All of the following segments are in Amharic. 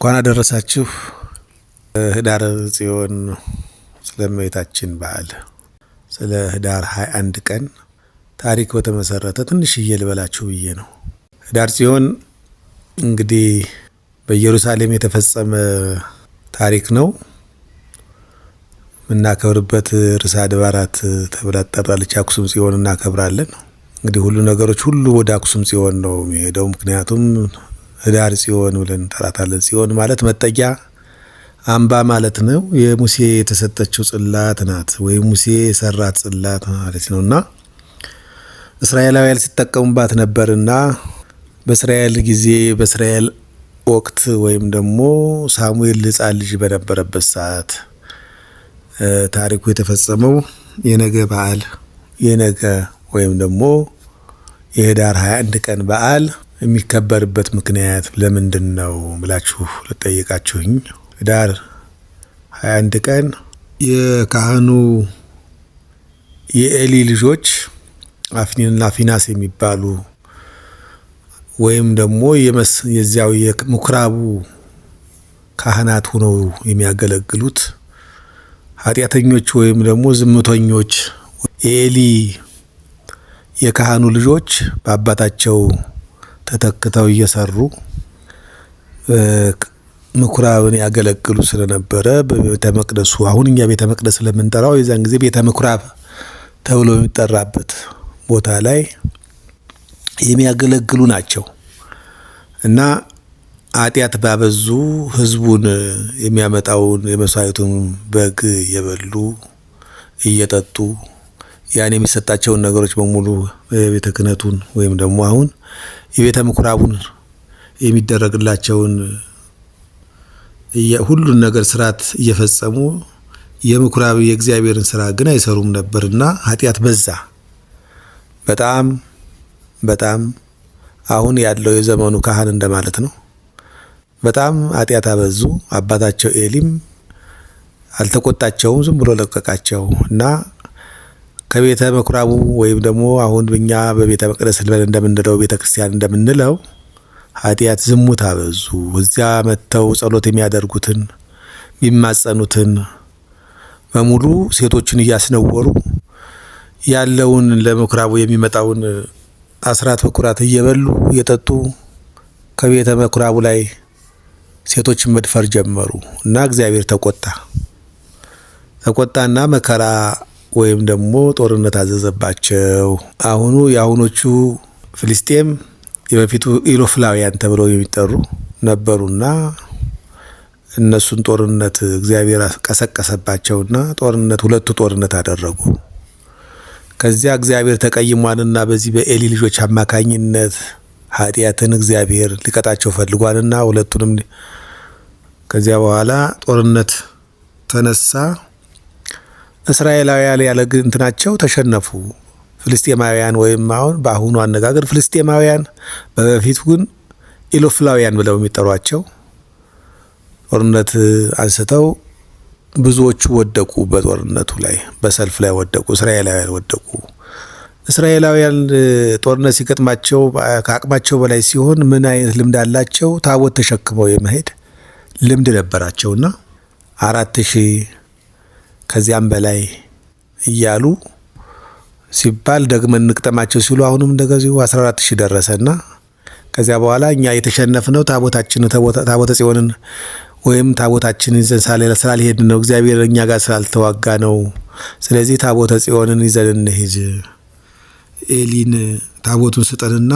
እንኳን አደረሳችሁ። ህዳር ጽዮን ስለ እመቤታችን በዓል ስለ ህዳር 21 ቀን ታሪክ በተመሰረተ ትንሽዬ ልበላችሁ ብዬ ነው። ህዳር ጽዮን እንግዲህ በኢየሩሳሌም የተፈጸመ ታሪክ ነው። የምናከብርበት ርዕሰ አድባራት ተብላ ትጠራለች። አክሱም ጽዮን እናከብራለን። እንግዲህ ሁሉ ነገሮች ሁሉ ወደ አክሱም ጽዮን ነው የሚሄደው። ምክንያቱም ህዳር ጽዮን ብለን እንጠራታለን። ጽዮን ማለት መጠጊያ አምባ ማለት ነው። የሙሴ የተሰጠችው ጽላት ናት፣ ወይም ሙሴ የሰራት ጽላት ማለት ነው እና እስራኤላውያን ሲጠቀሙባት ነበርና በእስራኤል ጊዜ በእስራኤል ወቅት ወይም ደግሞ ሳሙኤል ሕፃን ልጅ በነበረበት ሰዓት ታሪኩ የተፈጸመው የነገ በዓል የነገ ወይም ደግሞ የህዳር 21 ቀን በዓል የሚከበርበት ምክንያት ለምንድን ነው ብላችሁ ለጠየቃችሁኝ፣ ህዳር 21 ቀን የካህኑ የኤሊ ልጆች አፍኒንና ፊናስ የሚባሉ ወይም ደግሞ የዚያው የምኩራቡ ካህናት ሆነው የሚያገለግሉት ኃጢአተኞች ወይም ደግሞ ዝምተኞች የኤሊ የካህኑ ልጆች በአባታቸው ተተክተው እየሰሩ ምኩራብን ያገለግሉ ስለነበረ በቤተ መቅደሱ አሁን እኛ ቤተ መቅደስ ስለምንጠራው የዛን ጊዜ ቤተ ምኩራብ ተብሎ የሚጠራበት ቦታ ላይ የሚያገለግሉ ናቸው እና ኃጢአት ባበዙ ህዝቡን የሚያመጣውን የመስዋዕቱን በግ እየበሉ እየጠጡ ያን የሚሰጣቸውን ነገሮች በሙሉ የቤተ ክህነቱን ወይም ደግሞ አሁን የቤተ ምኩራቡን የሚደረግላቸውን ሁሉን ነገር ስርዓት እየፈጸሙ የምኩራብ የእግዚአብሔርን ስራ ግን አይሰሩም ነበርና ኃጢአት በዛ። በጣም በጣም አሁን ያለው የዘመኑ ካህን እንደማለት ነው። በጣም ኃጢአት አበዙ። አባታቸው ኤሊም አልተቆጣቸውም፣ ዝም ብሎ ለቀቃቸው እና ከቤተ ምኩራቡ ወይም ደግሞ አሁን እኛ በቤተ መቅደስ ልበል እንደምንለው ቤተ ክርስቲያን እንደምንለው ኃጢአት፣ ዝሙት አበዙ። እዚያ መጥተው ጸሎት የሚያደርጉትን የሚማጸኑትን በሙሉ ሴቶችን እያስነወሩ ያለውን ለምኩራቡ የሚመጣውን አስራት በኩራት እየበሉ እየጠጡ ከቤተ ምኩራቡ ላይ ሴቶችን መድፈር ጀመሩ እና እግዚአብሔር ተቆጣ። ተቆጣና መከራ ወይም ደግሞ ጦርነት አዘዘባቸው። አሁኑ የአሁኖቹ ፍልስጤም የበፊቱ ኢሎፍላውያን ተብለው የሚጠሩ ነበሩና እነሱን ጦርነት እግዚአብሔር ቀሰቀሰባቸውና ጦርነት ሁለቱ ጦርነት አደረጉ። ከዚያ እግዚአብሔር ተቀይሟንና በዚህ በኤሊ ልጆች አማካኝነት ኃጢአትን እግዚአብሔር ሊቀጣቸው ፈልጓልና ሁለቱንም ከዚያ በኋላ ጦርነት ተነሳ። እስራኤላውያን ያለ እንትናቸው ተሸነፉ። ፍልስጤማውያን ወይም አሁን በአሁኑ አነጋገር ፍልስጤማውያን በበፊቱ ግን ኢሎፍላውያን ብለው የሚጠሯቸው ጦርነት አንስተው ብዙዎቹ ወደቁ። በጦርነቱ ላይ በሰልፍ ላይ ወደቁ። እስራኤላውያን ወደቁ። እስራኤላውያን ጦርነት ሲገጥማቸው ከአቅማቸው በላይ ሲሆን ምን አይነት ልምድ አላቸው? ታቦት ተሸክመው የመሄድ ልምድ ነበራቸውና 4000 ከዚያም በላይ እያሉ ሲባል ደግመን እንቅጠማቸው ሲሉ አሁንም እንደዚሁ 14,000 ደረሰና ከዚያ በኋላ እኛ የተሸነፍነው ታቦታችን ታቦተ ጽዮንን ወይም ታቦታችንን ይዘን ስላልሄድን ነው፣ እግዚአብሔር እኛ ጋር ስላልተዋጋ ነው። ስለዚህ ታቦተ ጽዮንን ይዘን እንሂድ፣ ኤሊን ታቦቱን ስጠንና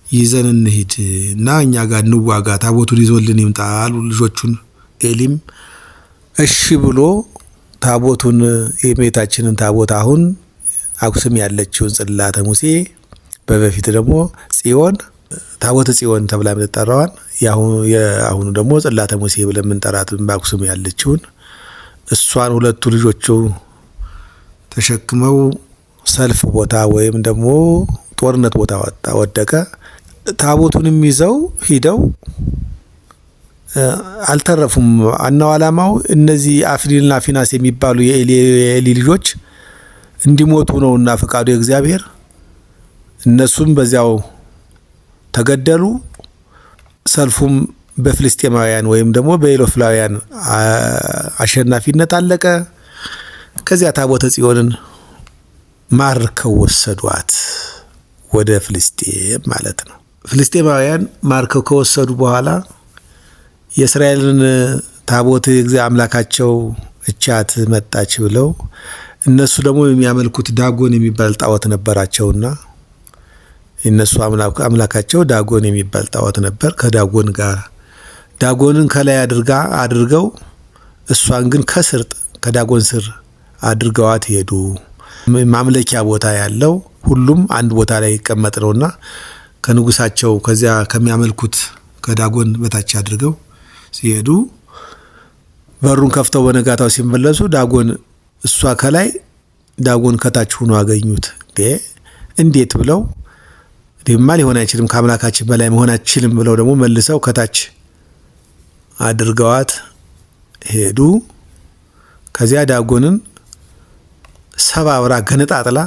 ይዘን እንሂድ እና እኛ ጋር እንዋጋ፣ ታቦቱን ይዞልን ይምጣ አሉ ልጆቹን። ኤሊም እሺ ብሎ ታቦቱን የእመቤታችንን ታቦት አሁን አክሱም ያለችውን ጽላተ ሙሴ በበፊት ደግሞ ጽዮን ታቦተ ጽዮን ተብላ የምትጠራዋን የአሁኑ ደግሞ ጽላተ ሙሴ ብለን የምንጠራት በአክሱም ያለችውን እሷን ሁለቱ ልጆቹ ተሸክመው ሰልፍ ቦታ ወይም ደግሞ ጦርነት ቦታ ወጣ ወደቀ። ታቦቱንም ይዘው ሂደው አልተረፉም። ዋናው ዓላማው እነዚህ አፍኒንና ፊናስ የሚባሉ የኤሊ ልጆች እንዲሞቱ ነውና ፈቃዱ የእግዚአብሔር። እነሱም በዚያው ተገደሉ። ሰልፉም በፍልስጤማውያን ወይም ደግሞ በኤሎፍላውያን አሸናፊነት አለቀ። ከዚያ ታቦተ ጽዮንን ማርከው ወሰዷት ወደ ፍልስጤም ማለት ነው። ፍልስጤማውያን ማርከው ከወሰዱ በኋላ የእስራኤልን ታቦት እግዚአብሔር አምላካቸው እቻት መጣች ብለው እነሱ ደግሞ የሚያመልኩት ዳጎን የሚባል ጣዖት ነበራቸውና እነሱ አምላካቸው ዳጎን የሚባል ጣዖት ነበር። ከዳጎን ጋር ዳጎንን ከላይ አድርገው እሷን ግን ከስር ከዳጎን ስር አድርገዋት ሄዱ። ማምለኪያ ቦታ ያለው ሁሉም አንድ ቦታ ላይ ይቀመጥ ነውና ከንጉሳቸው ከዚያ ከሚያመልኩት ከዳጎን በታች አድርገው ሲሄዱ በሩን ከፍተው በነጋታው ሲመለሱ ዳጎን እሷ ከላይ ዳጎን ከታች ሆኖ አገኙት። እንዴት ብለው ድማ ሊሆን አይችልም ከአምላካችን በላይ መሆን አይችልም ብለው ደግሞ መልሰው ከታች አድርገዋት ሄዱ። ከዚያ ዳጎንን ሰባብራ ገነጣጥላ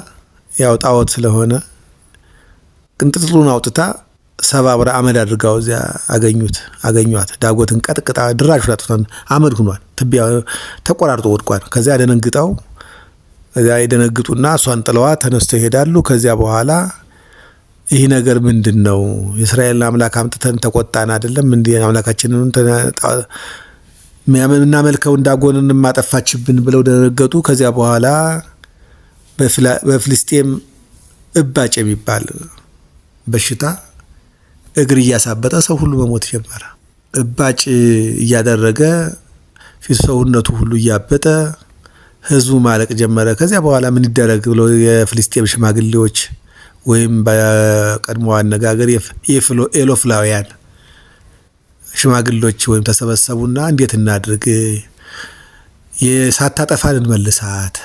ያው ጣዖት ስለሆነ ቅንጥጥሉን አውጥታ ሰባብራ አመድ አድርጋው እዚያ አገኟት። ዳጎትን ቀጥቅጣ ድራሹን አጥፍታ አመድ ሆኗል። ትቢያ ተቆራርጦ ወድቋል። ከዚያ ደነግጠው ከዚያ ይደነግጡና እሷን ጥለዋ ተነስተው ይሄዳሉ። ከዚያ በኋላ ይህ ነገር ምንድነው? የእስራኤልን አምላክ አምጥተን ተቆጣን አይደለም እንዴ? አምላካችንን የምናመልከውን ዳጎንን ማጠፋችብን ብለው ደነገጡ። ከዚያ በኋላ በፍልስጤም እባጭ የሚባል በሽታ እግር እያሳበጠ ሰው ሁሉ መሞት ጀመረ። እባጭ እያደረገ ፊት ሰውነቱ ሁሉ እያበጠ ህዝቡ ማለቅ ጀመረ። ከዚያ በኋላ ምን ይደረግ ብለው የፍልስጤም ሽማግሌዎች ወይም በቀድሞ አነጋገር ኤሎፍላውያን ሽማግሌዎች ወይም ተሰበሰቡና እንዴት እናድርግ፣ ሳታጠፋን እንመልሳት፣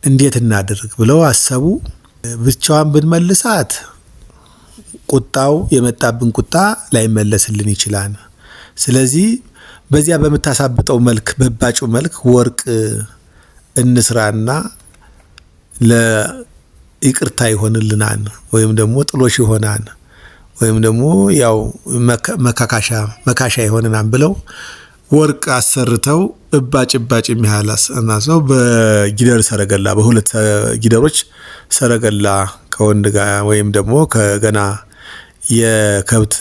እንዴት እናድርግ ብለው አሰቡ። ብቻዋን ብንመልሳት ቁጣው የመጣብን ቁጣ ላይመለስልን ይችላል። ስለዚህ በዚያ በምታሳብጠው መልክ በባጩ መልክ ወርቅ እንስራና ለይቅርታ ይሆንልናል ወይም ደግሞ ጥሎሽ ይሆናል ወይም ደግሞ ያው መካሻ ይሆንናል ብለው ወርቅ አሰርተው እባጭ እባጭ የሚያህል አናስበው በጊደር ሰረገላ በሁለት ጊደሮች ሰረገላ ከወንድ ጋር ወይም ደግሞ ከገና የከብት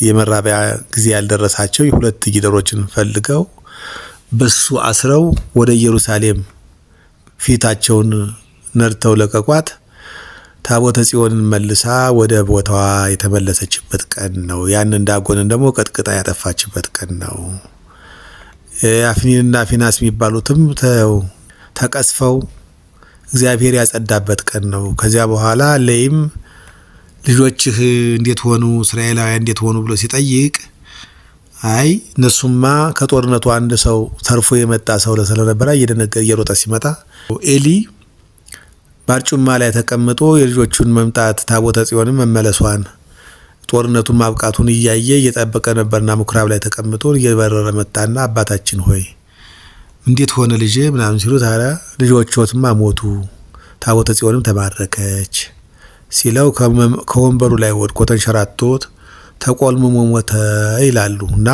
የመራቢያ ጊዜ ያልደረሳቸው ሁለት ጊደሮችን ፈልገው በሱ አስረው ወደ ኢየሩሳሌም ፊታቸውን ነድተው ለቀቋት። ታቦተ ጽዮንን መልሳ ወደ ቦታዋ የተመለሰችበት ቀን ነው። ያንን ዳጎንን ደግሞ ቀጥቅጣ ያጠፋችበት ቀን ነው። አፍኒንና ፊናስ የሚባሉትም ተቀስፈው እግዚአብሔር ያጸዳበት ቀን ነው። ከዚያ በኋላ ሌይም ልጆችህ እንዴት ሆኑ፣ እስራኤላውያን እንዴት ሆኑ ብሎ ሲጠይቅ አይ እነሱማ ከጦርነቱ አንድ ሰው ተርፎ የመጣ ሰው ስለነበረ እየደነገጠ እየሮጠ ሲመጣ ኤሊ ባርጩማ ላይ ተቀምጦ የልጆቹን መምጣት ታቦተ ጽዮንን መመለሷን ጦርነቱን ማብቃቱን እያየ እየጠበቀ ነበርና ምኩራብ ላይ ተቀምጦ እየበረረ መጣና አባታችን ሆይ እንዴት ሆነ ልጄ ምናምን ሲሉ ታዲያ ልጆችዎትማ ሞቱ፣ ታቦተ ጽዮንም ተባረከች ሲለው ከወንበሩ ላይ ወድቆ ተንሸራቶት ተቆልምሞ ሞተ ይላሉ። እና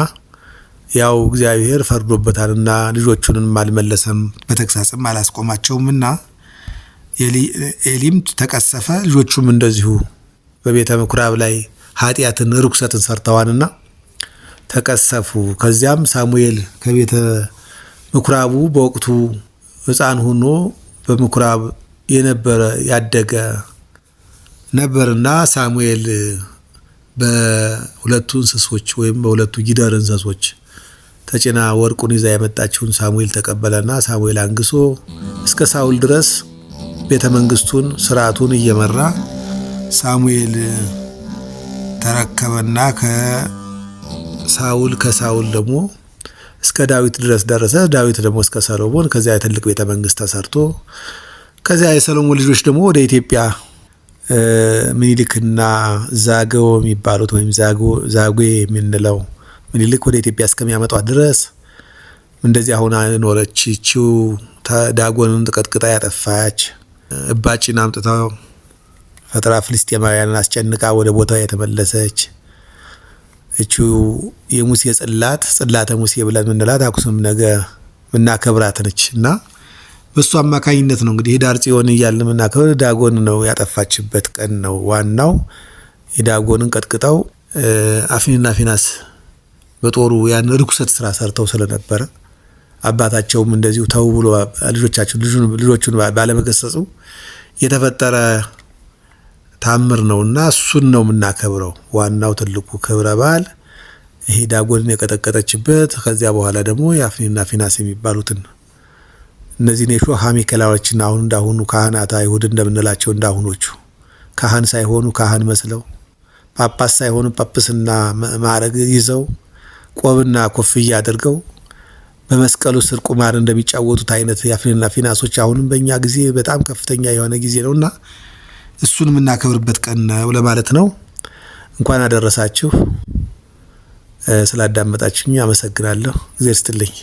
ያው እግዚአብሔር ፈርዶበታልና ልጆቹንም አልመለሰም፣ በተግሳጽም አላስቆማቸውምና ኤሊም ተቀሰፈ። ልጆቹም እንደዚሁ በቤተ ምኩራብ ላይ ኃጢአትን ርኩሰትን ሰርተዋልና ተቀሰፉ። ከዚያም ሳሙኤል ከቤተ ምኩራቡ በወቅቱ ሕፃን ሆኖ በምኩራብ የነበረ ያደገ ነበርና ሳሙኤል በሁለቱ እንስሶች ወይም በሁለቱ ጊደር እንስሶች ተጭና ወርቁን ይዛ የመጣችውን ሳሙኤል ተቀበለና ሳሙኤል አንግሶ እስከ ሳውል ድረስ ቤተ መንግስቱን ስርዓቱን እየመራ ሳሙኤል ተረከበና ከሳውል ደግሞ እስከ ዳዊት ድረስ ደረሰ። ዳዊት ደግሞ እስከ ሰሎሞን፣ ከዚያ ትልቅ ቤተ መንግስት ተሰርቶ ከዚያ የሰሎሞን ልጆች ደግሞ ወደ ኢትዮጵያ ምኒልክና ዛገው የሚባሉት ወይም ዛጉዌ የምንለው ምኒልክ ወደ ኢትዮጵያ እስከሚያመጧት ድረስ እንደዚህ አሁን ኖረች። ይቺው ዳጎንን ቀጥቅጣ ያጠፋች እባጭን አምጥታው ፈጥራ ፍልስጤማውያንን አስጨንቃ ወደ ቦታው የተመለሰች እቺው የሙሴ ጽላት፣ ጽላተ ሙሴ ብለን የምንላት አክሱም ነገ ምናከብራት ነች እና በእሱ አማካኝነት ነው እንግዲህ ህዳር ጽዮን እያልን የምናከብር። ዳጎን ነው ያጠፋችበት ቀን ነው። ዋናው የዳጎንን ቀጥቅጠው አፍኒና ፊናስ በጦሩ ያን ርኩሰት ስራ ሰርተው ስለነበረ፣ አባታቸውም እንደዚሁ ተው ብሎ ልጆቻቸው ልጆቹን ባለመገሰጹ የተፈጠረ ታምር ነው እና እሱን ነው የምናከብረው። ዋናው ትልቁ ክብረ በዓል ይሄ ዳጎንን የቀጠቀጠችበት፣ ከዚያ በኋላ ደግሞ የአፍኒና ፊናስ የሚባሉትን እነዚህን የሾህ አሜከላዎችን፣ አሁን እንዳሁኑ ካህናት አይሁድ እንደምንላቸው እንዳሁኖቹ ካህን ሳይሆኑ ካህን መስለው፣ ጳጳስ ሳይሆኑ ጳጳስና ማዕረግ ይዘው፣ ቆብና ኮፍያ አድርገው በመስቀሉ ስር ቁማር እንደሚጫወቱት አይነት የአፍኒና ፊናሶች አሁንም በእኛ ጊዜ በጣም ከፍተኛ የሆነ ጊዜ ነውና እሱን የምናከብርበት ቀን ነው ለማለት ነው። እንኳን አደረሳችሁ። ስላዳመጣችሁኝ አመሰግናለሁ። እግዚአብሔር ይስጥልኝ።